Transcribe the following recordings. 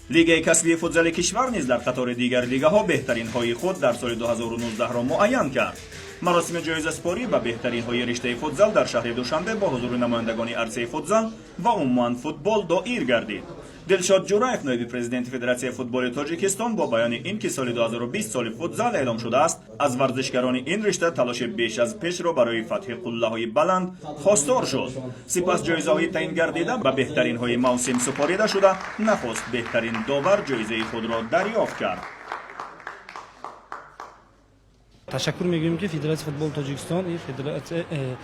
Лигаи касбии футзали кишвар низ дар қатори дигар лигаҳо беҳтаринҳои худ дар соли 2019-ро муайян кард. Маросими ҷоизаспорӣ ба беҳтаринҳои риштаи футзал дар шаҳри Душанбе бо ҳузури намояндагони арсаи футзал ва умуман футбол доир гардид. Дилшод Ҷураев, ноиби президенти Федератсияи футболи Тоҷикистон, бо баёни ин ки соли 2020 соли футзал эълом шудааст, аз варзишгарони ин ришта талоши беш аз пешро барои фатҳи қуллаҳои баланд хостор шуд. Сипас ҷоизаҳои таъин гардида ба беҳтаринҳои мавсим супорида шуда, нахуст беҳтарин довар ҷоизаи худро дарёфт кард. Ташаккур мегӯем, ки Федератсияи футболи Тоҷикистон и Федератсияи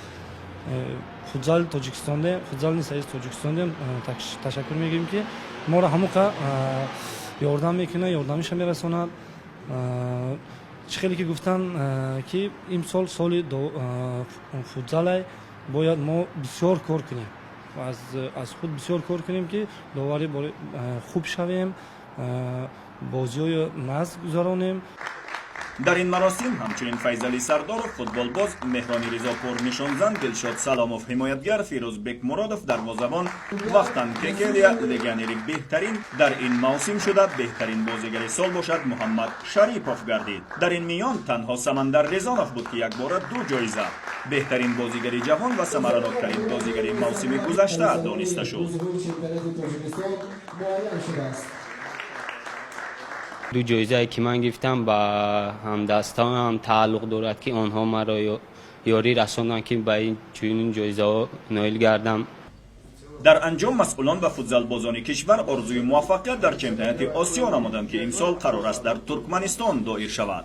футзали Тоҷикистонде, футзальный союз Тоҷикистонде ташаккур мегӯем, ки моро ҳамоқа ёрдам мекунад, ёрдамиша мерасонад. Чӣ хеле ки гуфтан, ки имсол соли футзалай, бояд мо бисёр кор кунем, аз худ бисёр кор кунем, ки доварӣ хуб шавем, бозиҳои нағз гузаронем. Дар ин маросим ҳамчунин Файзалӣ Сардоров футболбоз, Меҳрони Ризопур нишонзан, Дилшод Саломов ҳимоятгар, Фирӯз Бекмуродов дарвозабон, Вахтан Кекелия легионери беҳтарин дар ин мавсим шуда, беҳтарин бозигари сол бошад Муҳаммад Шарипов гардид. Дар ин миён танҳо Самандар Резонов буд, ки якбора ду ҷоиза: беҳтарин бозигари ҷавон ва самараноктарин бозигари мавсими гузашта дониста шуд. Ду ҷоизае, ки ман гирифтам, ба ҳамдастонам тааллуқ дорад, ки онҳо маро ёрӣ расонданд, ки ба ин чунин ҷоизаҳо ноил гардам. Дар анҷом масъулон ва футзалбозони кишвар орзуи муваффақият дар чемпионати Осиё намуданд, ки имсол қарор аст дар Туркманистон доир шавад.